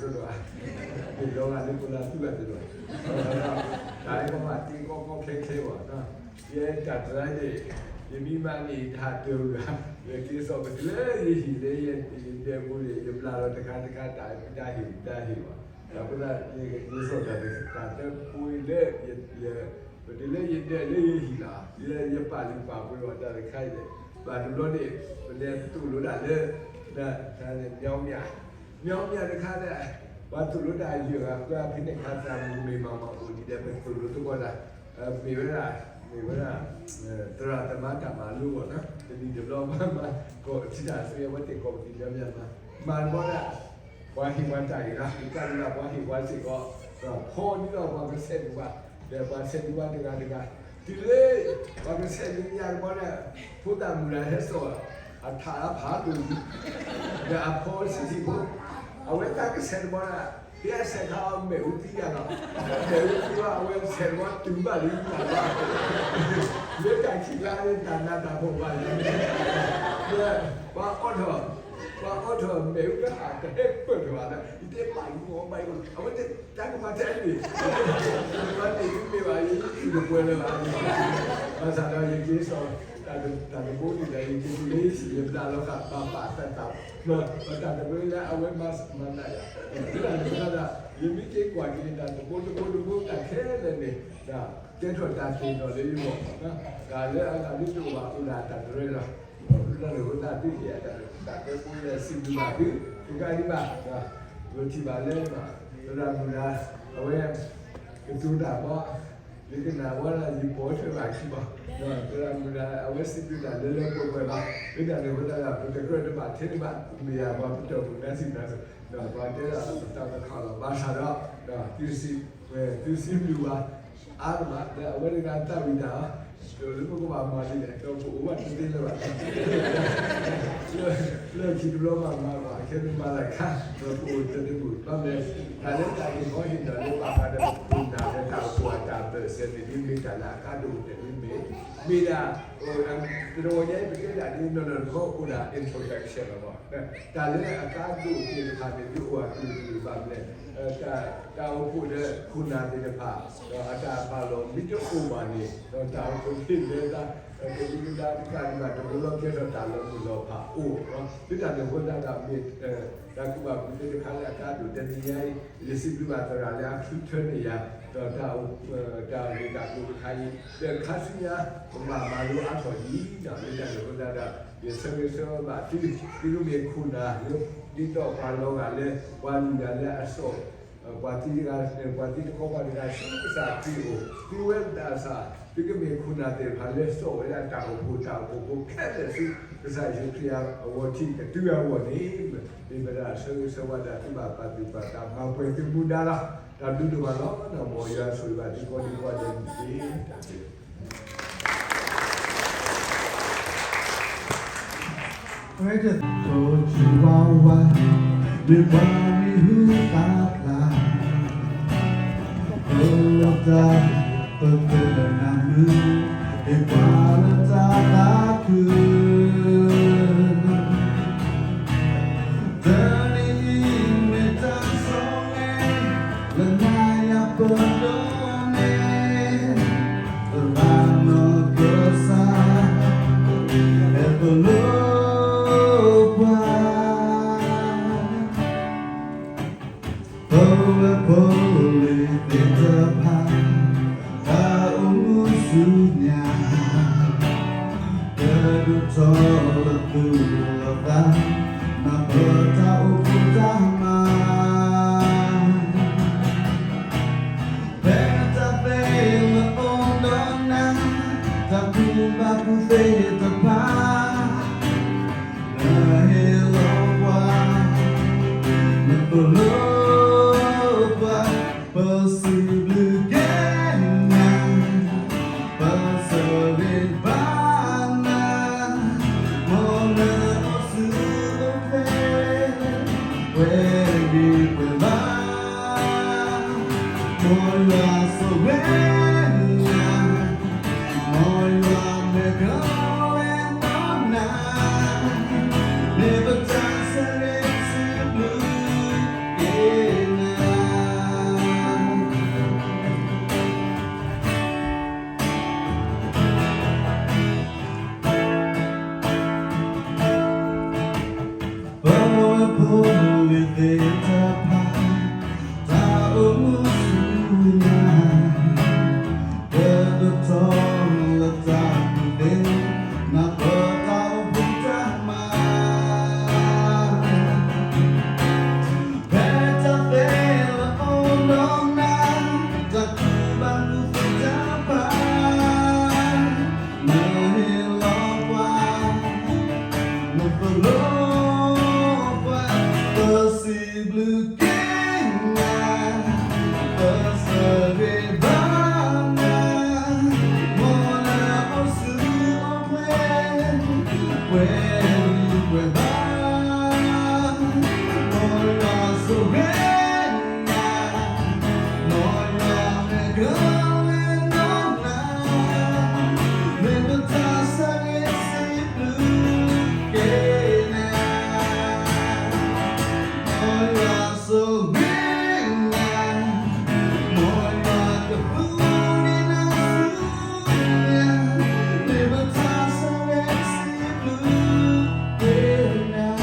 တဂၤ, မ့ၢ်လီၤဂာ်လၢပလၢသူၣ်ဂၤတဂၤ, တၢ်အဲၣ်ကီမးတ့ကီကီခဲခဲဘၣ်, ယဲတၢ်တရၢန့ၣ်, ယမံမါန့ၣ်တၢ်တဂၤ, ယက့ၤစိာ်ပတုၤလၢယဟံၣ်လၢယဒဲပူၤန့ၣ် ယဘျးလီၤတခါတခါ တၢ်တၢ်ဟ့ၣ်တၢ်ဟ့ၣ်ဘၣ်, ဒီးပသးယက့ၤစိာ်တၢ်တၢ်တပူၤလၢ ပတုၤလၢယဒဲလၢယဟံၣ်လီၤ, ယပာ်လုၢ်ပာ်ပှ့ၤအီၤတၢ်တခါအံၤန့ၣ်, ဘၣ်တဘျီန့ၣ် ပလဲၤသိၣ်လိတၢ်လၢ တၢ်န့ၣ် မ့ၢ်အီၣ်မ့ၢ်တခါဒီး, ပှၤသိၣ်လိတၢ်ယုၢ်ဂၤ ပှၤဖဲန့ၣ်ခါသးမုၢ်မ့ၢ်မၤမၤအိၣ်ဒံးဒီး ပသိၣ်လိသကိးတၢ်, မ့ၢ်ဝဲဒၣ်, မ့ၢ်ဝဲဒၣ် သရၣ်သမါတၢ်မၤလိအဂီၢ်နီၤ, တနံၣ်တဘျီပှၤမၤကီးထံတၢ်ဆူအဝဲသ့ၣ်ကိးပတံၤမၤမၤ, မၤတဘျီဒၣ် ပှၤဟ့ၣ်ပှၤတၢ်အံၤလီၤ, ယကၢ်ဒၣ်ပှၤဟ့ၣ်ပှၤစ့ၢ်ကီး, ဖီဒ်သိးပှၤကဆဲးဒုးပှၤ, ဒီးပှၤဆဲးဒုးပှၤတဂၤတဂၤ, တုၤလၢ ပှၤကဆဲးဒုးညါတဘျီဒီး, ဖိသၣ်မုၣ်တဂၤဟဲစိာ်, အထးအဖးဒိၣ်, ဒီးအဖီဆံးဆံးဖိ, အဝဲတၢ်ကဆဲးတဘျီဒီး, ဖဲအဆဲးခါအီၤမ့ၣ်အူသံယၤလီၤ, မ့ၣ်အူသံဘၣ်အဝဲဆဲးတဘျီတုၤဘၣ်လံတၢ်ဘၣ်, လၢတၢ်ခံးကျါန့ၣ်တၢ်နးတၢ်ဖှီၣ်ဘၣ်လံ, ဒီးပှၤအီၣ်ထီၣ် ပှၤအီၣ်ထီၣ်မ့ၣ်အူတဟးတဟဲပၢၢ်ထီၣ်ဘၣ်ဒီး ယတဲဘၣ်ယဂီၢ်ဘၣ်ယဂီၢ် အဝဲတၢ်ကမၤထဲန့ၣ်, မၤန့ၣ်မ့ၢ်ဘၣ် ယတပှဲၤလၢၤဘၣ်, ဘၣ်ဆၣ်ဒီးယက့ၤစိာ် တၢ်တဘိန့ၣ်ဒီး ယက့ၤတုၤလၢယဟံၣ် ယဘျးလီၤဃာ်ပာ်ပာ်သးသး, ဒီးတၢ်တဘိလၢအဝဲမၤနၢၤယၤ, လၢတၢ်န့ၣ်ဒီး ယမ့ၢ်က့ၤကွၢ်က့ၤတၢ်တဘိတဘိတဘိတၢ်ခဲလၢာ်န့ၣ်, ကဲထီၣ်တၢ်သ့ၣ်နီၣ်လၢယဂီၢ်, တၢ်လၢအဂၤဒ်တအိၣ်ဘၣ်အိၣ်ဒၣ်တၢ်တရၢလီၤ, လၢတၢ်န့ၣ်အဃိသတး သုဟ့ၣ်အတၢ်တၢ်ကဲဖိလၢစံးဘျုးဘၣ်သု, တကးဒံးဘၣ်, ပထံၣ်ဘၣ်လၢ သရၣ်မုၣ်တဂၤ အဝဲ ကတိၤတၢ်ဘီ, ယကနၣ်ဝဲဒၣ်ယပိာ်ထွဲဘၣ်ခံဘၣ်, သရၣ်မုၣ်တဂၤ အဝဲစံးဘျုးတၢ်လၢလၢပှဲၤပှဲၤဘၣ်, မ့ၢ်တၢ်န့ၣ်အဃိသတးဒီး ပတကြၢးတဘၣ်ထဲတဘၣ်, မ့ၢ်ယၤပှၤပတီၢ်မုၢ်နါစံးနါစိၤ, ဒီးပှၤတဲဒၣ်ပတၢ်ပခးလီၤ ဘၣ်ဆၣ်ဒီး သုစံးဘျုးဘၣ် အါတဘၣ် ဒီးအဝဲတဂၤသးဝံၣ်တၢ်, လၢပကဘၣ်မၤဒ်လဲၣ် ဒီးပအိၣ်ဘၣ်တသ့လၢၤဘၣ်, လၢခံတဘျီဘၣ်မၤဘၣ် ခဲမ့ၢ်မၤလၢခါ ဒီးပအိၣ်တသ့ဘူး ဘၣ်မနုၤလဲၣ်, တၢ်လၢတၢ်ဟ့ၣ်ခီဟ့ၣ်နီၤလၢပာ်ဖျါဒီးပခိၣ်နၢ်လၢတၢ်အိၣ်ဖှိၣ်အတၢ်ဘၢၣ်စၢၤ မ့တမ့ၢ်တၢ်လၢအကါဒိၣ်တမ့ၢ်, မ့ၢ်ဒၣ် တနံၤညါအံၤ ပတဲဒၣ်ဒ်နီၢ်နီၢ်တခီ အိၣ်ဒၣ် introduction လီၤ, တၢ်လၢအကါဒိၣ်သ့ၣ်တဖၣ်န့ၣ် ဒုးအိၣ်အကလုာ်ကလုာ်ဘၣ်မနုၤလဲၣ်, တၢ်အိၣ်ဖှိၣ်လၢခိၣ်နၢ်သ့ၣ်တဖၣ် ဒီးအတၢ်ပာ်လီၤမ့ၢ်တအိၣ်ဘၣ်န့ၣ် ဒီးတၢ်အိၣ်ဖှိၣ်သ့ၣ်လၢတၢ် ကဒံကဒါတကးဒံးဘၣ် တဘျီလၢကဲထီၣ်တၢ်လီၤမုၢ်လီၤဖးအိၣ်, မ့ၢ်တၢ်န့ၣ်အဃိသတးဒီး မ့ၢ်တၢ်ကူၣ်ဘၣ်ကူၣ်သ့တခါလၢအကါဒိၣ် တနံၤညါအံၤ ယစံးဘျုးဘၣ်သရၣ်လၢအချုးထၢန့ၢ်ယၤ ဒီးတၢ် တၢ်ဂ့ၢ်တၢ်ကျိၤတခါအံၤ ဒီးခါဆူညါ ပကဘၣ်မၤလိအါထီၣ်ဒ်အံၤ, မ့ၢ်တၢ်န့ၣ်အဃိသတးဒီး ယဆၢဂ့ၤဆၢဝါဘၣ်သု, သုကမ့ၢ်ခိၣ်နၢ်လၢ ဒ်သိးပှၤလီၤဂာ်လၢ ပှၤလုၢ်ဂၤလၢအစိာ် ပှၤသံတဂၤ ပှၤသံတခီပၤတဂၤဆူကစၢ်ခရံာ်အအိၣ်, သုဝဲဒၣ်စၢ် သုကမ့ၢ်ခိၣ်နၢ်သ့ၣ်တဖၣ်လၢစိာ်ဝဲဒၣ်တၢ်အိၣ်ဖှိၣ်တၢ်အိၣ်ဖှိၣ်ဖိခဲလၢာ်ဆူ ကစၢ်ယ့ၣ်ၡူးခရံာ်အဂီၢ်ထံးကတုၤအဂီၢ်န့ၣ်, မ့ၢ်ဝဲဒၣ်ဆၢဂ့ၤဆၢဝါဒၣ်သုဘၣ်ပာ်သူၣ်ပာ်သးမၤပှဲၤသုမူဒါလီၤ. တၢ်ဘျုးဒိၣ်မးလီၤ. မ်ယွၤဆိၣ်ဂ့ၤဘၣ်သုကိးဒံကိးဒဲးန့ၣ်တက့ၢ်. တၢ်ဘျုး Praise the Lord, Chihuahua, မ့ၢ်ပှၤမံၤဟူသၣ်ဖျါ, အိၣ်တၢ်ပကနၢ်မုာ်, မ့ၢ်ပှၤလၢတၢ်သးခု, တနံၤအံၤမ့ၢ်တၢ်ဆိၣ်ဂ့ၤ လၢနၤယၤပဒိးန့ၢ် သရၣ်မုၣ်ကစၢ် ဟဲပလိာ်ပှၤ ပဝဲဖိလံၤသ့ၣ်တဖၣ် တၢ်အိၣ်မူဆူညါ ကဒုးထီၣ်လၢသူၣ်လၢသး မၤပတၢ်အိၣ်ဖှိၣ်တၢ်မၤ ဖဲတၢ်သ့လၢအိၣ်ဒီးနၤ တၢ်ကူၣ်ဘၣ်ကူၣ်သ့တဖၣ် နဟ့ၣ်လီၤပှၤ နပလိာ်ပှၤ ပစံးဘျုးက့ၤ စၢဂ့ၤဘၣ်နၤ, မ်နအိၣ်ဆူၣ်အိၣ်ချ့, ပှဲၤဂံၢ်ပှဲၤဘါ, မ်ယွၤဆိၣ်ဂ့ၤနၤ, မ်ယွၤမ့ၢ်ကလဲၤနီၢ်နၤ, မ့ၢ်ပတၢ်ဆၢဂ့ၤစံးဘျုးက့ၤနၤ. မ်ယွၤဆိၣ်ဂ့ၤနၤ, မ်ယွၤကပူၤန့ၢ်နၤဆူညါ, မ့ၢ်ပတၢ်ဆၢဂ့ၤစံးဘျုးက့ၤနၤ.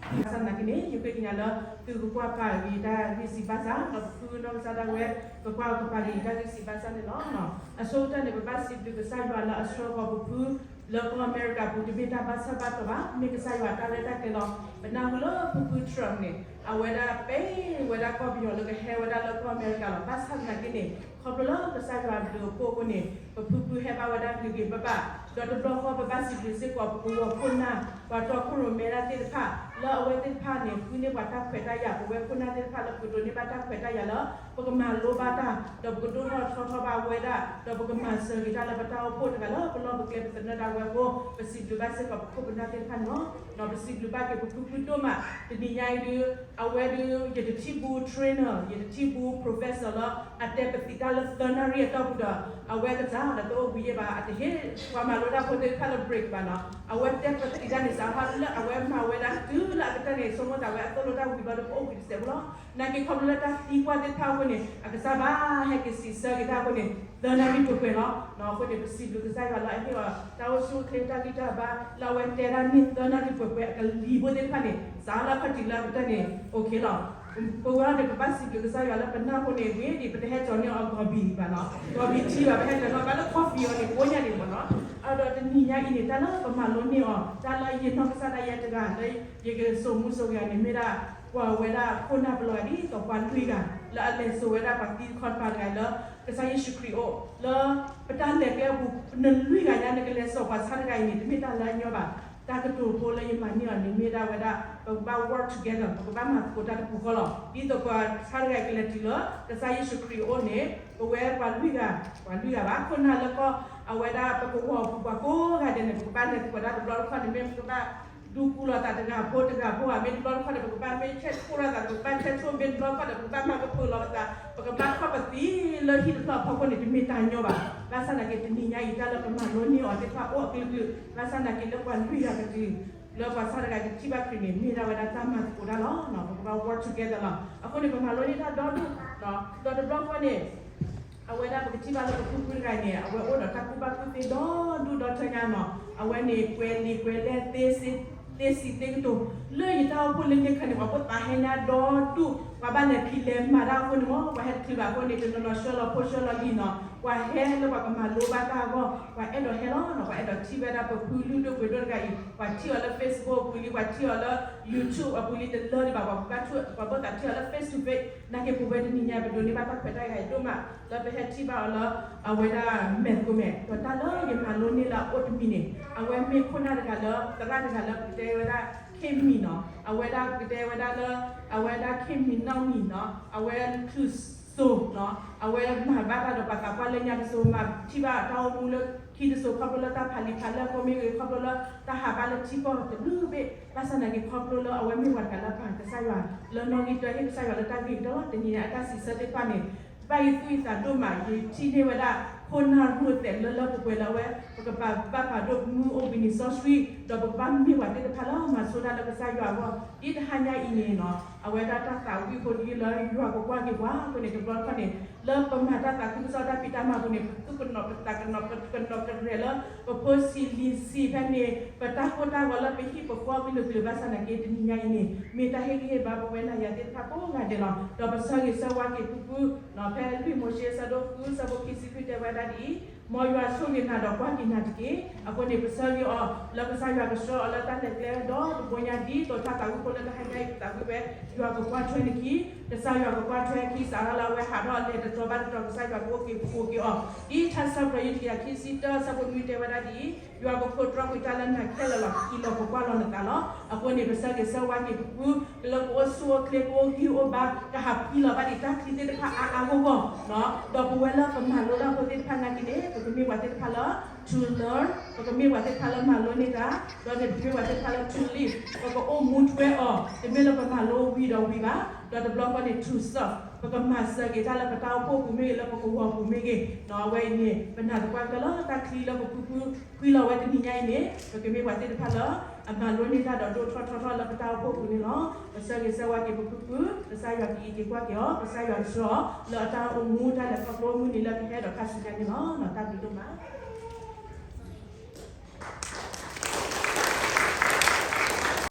ဘၣ်ဆၣ်သနာ်က့န့ၣ် ယဃ့ကညးလၢ သုကကွၢ်ပာ်ဂ့ၤတၢ်ဂ့ၢ်စံးဘၣ်စၢ် ဒီးပဖုနီၢ်ကစၢ်ဒၣ်ဝဲ ကကွၢ်ကပာ်ဂ့ၤတၢ်ဂ့ၢ်စံးဘၣ်စၢ်န့ၣ်လီၤ. အဆိကတၢၢ်န့ၣ် ပဘၣ်စံးဘျုးကစၢ်ယွၤလၢအဆှၢဃီၤပဖု လၢကီၢ်အမဲရကၤပူၤ တမ့ၢ်တၢ်ဘၣ်ဆၣ်ဘၣ်တီၤဘၣ်, မ့ၢ်ကစၢ်ယွၤတၢ်ရဲၣ်တၢ်ကျဲၤလီၤ. ပနၢ်ဟူလၢဖုဖု Trump န့ၣ် အဝဲဒၣ်ပဲာ်ဝဲဒၣ်ကီၢ်ပယီၤလၢကဟဲဝဲဒၣ်လၢကီၢ်အမဲရကၤလီၤ. ဘၣ်ဆၣ်သနာ်က့န့ၣ် ခီဖျိလၢကစၢ်ယွၤအဘျုးအဖှိၣ်အဃိန့ၣ် ပဖုဖုဟဲဘၣ်ဝဲဒၣ်ဂ့ၤဂ့ၤဘၣ်ဘၣ်, ဒီးတဘျီဃီပဘၣ်စံးဘျုးစ့ၢ်ကီးပကဝီၤခိၣ်နၢ် ပှၤတီခိၣ်ရိၣ်မဲဒၣ်သ့ၣ်တဖၣ် လၢအဝဲသ့ၣ်တဖၣ်န့ၣ် ဃုန့ၢ်ပှၤတၢ်ခွဲးတၢ်ယာ်, ပဝဲခိၣ်နၢ်သ့ၣ်တဖၣ်လၢပကဒိးန့ၢ်ဘၣ်တၢ်ခွဲးတၢ်ယာ်လၢ ပကမၤလိဘၣ်တၢ်, ဒီးပကဒိၣ်ထီၣ်ထီထီၣ်ဘၣ်ဝဲဒၣ်, ဒီးပကမၤစၢၤက့ၤတၢ်လၢပတၢ်အိၣ်ဖှိၣ်တဂၤလၢပလီၢ်ပကျဲပသနၢၣ်ဒၣ်ဝဲအဃိ, ပစံးဘျုးဘၣ်စ့ၢ်ကီးပခိၣ်ပနၢ်သ့ၣ်တဖၣ်န့ၣ်လီၤ. ဒီးပစံးဘျုးဘၣ်က့ၤပဖုဖုဒိၣ်မး, တနံၤညါအံၤဒုး အဝဲဒုး ယတထံၣ်ဘူး trainer ယတထံၣ်ဘူး professor လၢ အတဲပသံးတၢ်လၢသၢနၣ်ရံၣ်အတီၢ်ပူၤဒီး အဝဲကစၢ်ဒီးတအိၣ်ဘှံးယဲၢ်ဘၣ်, အတဟ့ၣ်ပှၤမၤလိတၢ်ဖိသ့ၣ်တဖၣ်လၢ break ဘၣ်နီၤ. အဝဲတဲပသံးတၢ်န့ၣ် စးထီၣ်လၢအဝဲမၤဝဲဒၣ်တုၤလၢအကတၢၢ်န့ၣ် ဆိကမိၣ်သးဝဲအသိၣ်လိတၢ်ဝံၤဘျီဒီး ပအိၣ်ဘှံးတစဲးဖိလီၤ. နာ်က့ခီဖျိလၢတၢ်သံကွၢ်သ့ၣ်တဖၣ်အဃိန့ၣ် အကစၢ်ဘၣ်ဟဲက့ၤစံးဆၢက့ၤတၢ်အဃိန့ၣ် သၢနၣ်ရံၣ်ပှဲၤပှဲၤလီၤ. အဃိန့ၣ် ပစံးဘျုးကစၢ်ယွၤလၢအဟ့ၣ်အီၤ တၢ်အိၣ်ဆူၣ်အိၣ်ချ့တၢ်ဂံၢ်တၢ်ဘါ လၢအဝဲတဲဒၣ်န့ၢ်သၢနၣ်ရံၣ်ပှဲၤပှဲၤအကလံၤဖိသ့ၣ်တဖၣ်န့ၣ် စးလၢခီၣ်ထံးလၢအကတၢၢ်န့ၣ် okay လီၤ. ပဝဲဒၣ်န့ၣ် ပဘၣ်စံးဘျုးကစၢ်ယွၤလၢပနၢ်ဖိန့ၣ် ဝံၤဒံး ပတဟဲကၠီၤန့ၢ်အီၤဂီၤဘံၣ်ဘၣ်နီၤ, ဂီၤဘံၣ်ထံဘၣ်, ပဟဲကၠီၤန့ၢ်အီၤဘၣ်လၢ coffee အီၤန့ၣ် ကိးညါဒံးမ့ၢ်နီၤ. အဒီးတနံၤညါအံၤန့ၣ် တၢ်လၢပမၤလိန့ၢ်အီၤ တၢ်လၢယနီၢ်ကစၢ်ဒၣ်ယဲတဂၤလၢ ယကစိာ်မူစိာ်ဂ့ၤအီၤန့ၣ် မ့ၢ်ဒၣ် ပှၤဝဲဒၣ်ခိၣ်နၢ်ပလီၢ်ဂၤဒ်သိးပှၤလွံၢ်ဂၤ လၢအလဲၤစိာ်ဝဲဒၣ်ပှၤသံတခီတပၤတဂၤလၢ ကစၢ်ယ့ၣ်ၡူးခရံာ်အအိၣ် လၢပတၢ်လဲၤကျဲအပူၤ နလွံၢ်ဂၤညါ နကလဲၤစိာ်ပှၤဆါတဂၤအံၤန့ၣ် တမ့ၢ်တၢ်လၢအညီဘၣ်. တၢ်ကတိၤဖိလၢယမၤန့ၢ်အီၤန့ၣ် မ့ၢ်ဒၣ်ဝဲဒၣ် ပကဘၣ် work together ပကဘၣ်မၤသကိးတၢ်တပူၤဃီလီၤ. ဒ်သိးပှၤဆါတဂၤအံၤကလဲၤတုၤလၢ ကစၢ်ယ့ၣ်ၡူးခရံာ်အအိၣ်န့ၣ် ပဝဲပှၤလွံၢ်ဂၤ, ပှၤလွံၢ်ဂၤဘၣ် ခိၣ်နၢ်လၢကီၢ် အဝဲဒၣ်ပကဝီၤပူၤပှၤကိးဂၤဒဲးန့ၣ် ပကဘၣ်လဲၤသကိးတၢ်တဘျီတခီၣ်န့ၣ် မ့ၢ်ပကဘၣ် ဒူကူလီၤသးတဂၤဖိတဂၤဖိဧါ, မ့ၢ်တဘျီတခီၣ်န့ၣ် ပကဘၣ်မ့ၢ်ဆဲးထိၣ်လိာ်သး ပကဘၣ်ဆဲးထိၣ်, မ့ၢ်တဘျီတခီၣ်န့ၣ် ပကဘၣ်မၤကဖုးလီၤပသး, ပကဘၣ်ခီၣ်ပသံလၢဟံၣ်တဖျၢၣ်အဖီခိၣ်န့ၣ် တမ့ၢ်တၢ်ညီဘၣ်. ဘၣ်ဆၣ်သနာ်က့ တနံၤညါအံၤ တၢ်လၢပမၤလိန့ၢ်အီၤသ့ၣ်တဖၣ်အိၣ်အကလုာ်ကလုာ်, ဘၣ်ဆၣ်သနာ်က့လၢပှၤလွံၢ်ဂၤကတုၤ လၢပှၤဆါတဂၤကထံၣ်ဘၣ်ခရံာ်န့ၣ် မ့ၢ်ဒၣ်ဝဲဒၣ်တၢ်မၤသကိးတၢ်လီၤ. ပကဘၣ် work together လီၤ. အဃိန့ၣ် ပမၤလိန့ၢ်တၢ်ဒီဒူၣ်, ဒီးတဘျီဃီန့ၣ် အဝဲဒၣ်ပကထံၣ်ဘၣ်လၢပဖုဖုတဂၤအံၤန့ၣ် အဝဲအိၣ်ဒီးတၢ်ကူၣ်ဘၣ်ကူၣ်သ့ဒီဒူၣ်ဒီထၢညါနီၤ. အဝဲန့ၣ်ကွဲးလံာ်ကွဲးလဲၢ်သ့စံးသ့ကတိၤ လၢယတၢ်အိၣ်ဖှိၣ်လၢညါခါန့ၣ် ပှၤဖိသးဟဲညါဒီဒူၣ်, ပှၤဘၣ်လဲၤဖံးလဲၤမၤတၢ်အဃိန့ၣ်မ့ၢ် ပှၤဟဲတချုးဘၣ်အဃိန့ၣ် တနီၤနီၤဆှၢလီၤဖိဆှၢလီၤလံၤနီၤ. ပှၤဟဲလၢပှၤကမၤလိဘၣ်တၢ်အဂီၢ် ပှၤအဲၣ်ဒိးဟဲလီၤနီၤ. ပှၤအဲၣ်ဒိးထံၣ်ဝဲဒၣ်ပဖုလုၢ်ဒိၣ်ပှ့ၤဒိၣ်တဂၤအံၤ ပှၤထံၣ်အီၤလၢ Facebook အပူၤလံ, ပှၤထံၣ်အီၤလၢ YouTube အပူၤလံ တလၢဒံးဘၣ် ပှၤဘၣ်ထံၣ်အီၤလၢ face to face နာ်က့ ပဝဲတနံၤညါ ပဒိးန့ၢ်ဘၣ်တၢ်ခွဲးတၢ်ယာ်အံၤဒိၣ်မး လၢပဟဲထံၣ်ဘၣ်အီၤလၢ အဝဲဒၣ်မဲာ်သကိးမဲာ် ဒီးတၢ်လၢယမၤလိန့ၢ်လၢအအိၣ်တမံၤန့ၣ် အဝဲမ့ၢ်ခိၣ်နၢ်တဂၤလၢ သရၣ်တဂၤလၢပကတဲဝဲဒၣ် ခေတ်မီနီၤ. အဝဲဒၣ်ပကတဲဝဲဒၣ်လၢ အဝဲဒၣ် ခေတ်မီနီၣ်မံၤနီၤ. အဝဲချုးစိၤနီၤ. အဝဲမၤဘၣ်တၢ်ဒီးပှၤသးပှၢ်လၢညါတစိၤ မၤထံၣ်ဘၣ်တၢ်အိၣ်မူလၢခံတစိၤ ခီဖျိလၢတၢ်ဖးလံာ်ဖးလဲၢ်အဃိမ့ၢ်ဂ့ၤ ခီဖျိလၢတၢ်ဟးဘၣ်လၢထံကီၢ်တဘျုးဘ့ၣ် ဘၣ်ဆၣ်သနာ်က့ ခီဖျိလၢအဝဲမ့ၢ်ပှၤတဂၤလၢပာ်ကစၢ်ယွၤ လၢနီၣ်ဂံၢ်တၢ ဟ့ၣ်ကစၢ်ယွၤလၢတၢ်ဂ့ၤကတၢၢ်လီၤ. တနံၤညါအတၢ်စံးဆၢသ့ၣ်တဖၣ်န့ၣ် ဘၣ်ယသူၣ်ယသးဒိၣ်မး ယထံၣ်န့ၢ်ဝဲဒၣ် ခိၣ်နၢ်ရူၢ်သဲးလၢလၢပှဲၤပှဲၤလၢအဝဲ ပကဘၣ်ပာ်ဒိၣ်မူအိၣ်ဘှံးနံၤစီဆှံ ဒီးပကဘၣ်မ့ၢ်ပှၤသ့ၣ်တဖၣ်လၢမၤဆိတၢ်လၢကစၢ်ယွၤအဂီၢ် ဒ်တဟါညါအံၤန့ၣ်နီၤ အဝဲဒၣ်တၢ်သးဝံၣ်ဖိတယုၢ်လၢယွၤကကွၢ်က့ၤပှၤအဃိန့ၣ် တဘျီတခီၣ်န့ၣ် လၢပမၤတၢ်သးခုကစီၣ်တၢ်ဖံးတၢ်မၤပူၤန့ၣ် ပသူၣ်ကနီၤပသးကနီၤ ပကနီၤကရဲၣ်လၢ ပဖိဆံးလံၤဆံးဖဲန့ၣ် ပတၢ်ကိၢ်တၢ်ဂီၤလၢပဟံၣ်ပဃီကလုာ်ကလုာ် ဘၣ်ဆၣ်သနာ်က့ တနံၤညါအံၤန့ၣ် မ့ၢ်တၢ်ဟ့ၣ်ဂံၢ်ဟ့ၣ်ဘါပဝဲနၤယၤသ့ၣ်တဖၣ်ကိးဂၤဒဲးလီၤ. ဒီးပဆၢဂ့ၤဆၢဝါက့ၤဖုဖု ဖဲလွံၢ်မိၤၡ့အဆၢဒိၣ်ဃုအဆၢဖိခံဆံခွံတဲဝဲဒၣ်ဒ်အံၤ, မ်ယွၤဆိၣ်ဂ့ၤနၤဒီးကွၢ်က့ၤနၤတက့ၢ်. အဃိန့ၣ် ပဆၢဂ့ၤအီၤ လၢကစၢ်ယွၤကဆှၢအီၤလၢတၢ်လဲၤကျဲဒီတဘိညါ ဒ်သိးတၢ်သးဝံၣ်ဖိလၢတဟါညါအံၤ ပသးဝံၣ်ဝဲ ယွၤကကွၢ်ထွဲနခံ, ကစၢ်ယွၤကကွၢ်ထွဲခံ စးထီၣ်လၢအဝဲဟးထီၣ်လဲၤတတီၤဘၣ်တတီၤ ကစၢ်ယွၤကအိၣ်က့ၤဖှိၣ်က့ၤအီၤ, ဒ်ထါစံးပတြၢၤ ခံဆံတၢ အဆၢဖိနွံတဲဝဲဒၣ်ဒ်အံၤ ယွၤကခိးတြီကွံာ်တၢ်လၢနၤခဲလၢာ်လီၤ. ဟံးလီၤပကွၢ်လီၤနသးလီၤ. အဃိန့ၣ် ပဆၢဂ့ၤဆၢဝါက့ၤပဖု လၢကအိၣ်ဆူၣ်အိၣ်ချ့ ကအိၣ်ဂံၢ်အိၣ်ဘါ ကဟးဖှံလီၤဘၣ်ဒံးတၢ်ချံသ့ၣ်တဖၣ်အါအါဂီၢ်ဂီၢ်, ဒီးပဝဲလၢပမၤလိတၢ်ဖိသ့ၣ်တဖၣ်နာ်က့န့ၣ် ပကမ့ၢ်ပှၤသ့ၣ်တဖၣ်လၢ to learn, ပကမ့ၢ်ပှၤသ့ၣ်တဖၣ်လၢမၤလိန့ၢ်တၢ်, ဒီးန့ၣ်ပကမ့ၢ်ပှၤသ့ၣ်တဖၣ်လၢ to live, ပကအိၣ်မူထွဲအီၤ, တမ့ၢ်လၢပမၤလိဝံၤဒီးဝံၤဘၣ်, ဒီးတဘျီဃီန့ၣ် to serve, ပကမၤစၢၤက့ၤတၢ်လၢပတၢ်အိၣ်ဖှိၣ်ပူၤမ့ၢ်ဂ့ၤ လၢပကဝီၤပူၤမ့ၢ်ဂ့ၤ, အဝဲအံၤန့ၣ် ပနာ်သပှၢ်ကတၢၢ်လၢတၢ်ချံလၢပဖုဖု ဖှံလီၤဝဲတနံၤညါအံၤန့ၣ် ပကမ့ၢ်ပှၤသ့ၣ်တဖၣ်လၢ အမၤလိန့ၢ်တၢ်ဒီးဒိၣ်ထီၣ်ထီထီၣ်လၢပတၢ်အိၣ်ဖှိၣ်ပူၤန့ၣ်လီၤ. ပဆၢဂ့ၤဆၢဝါက့ၤပဖုဖု, ကစၢ်ယွၤကအံးက့ၤကွၢ်က့ၤအီၤ, ကစၢ်ယွၤကဆှၢအီၤလၢအတၢ်အိၣ်မူတၢ်လဲၤခီဖျိမုၢ်နံၤလၢကဟဲဒီးခါဆူညါန့ၣ်လီၤ. တၢ်ဘျုးဒိၣ်မး.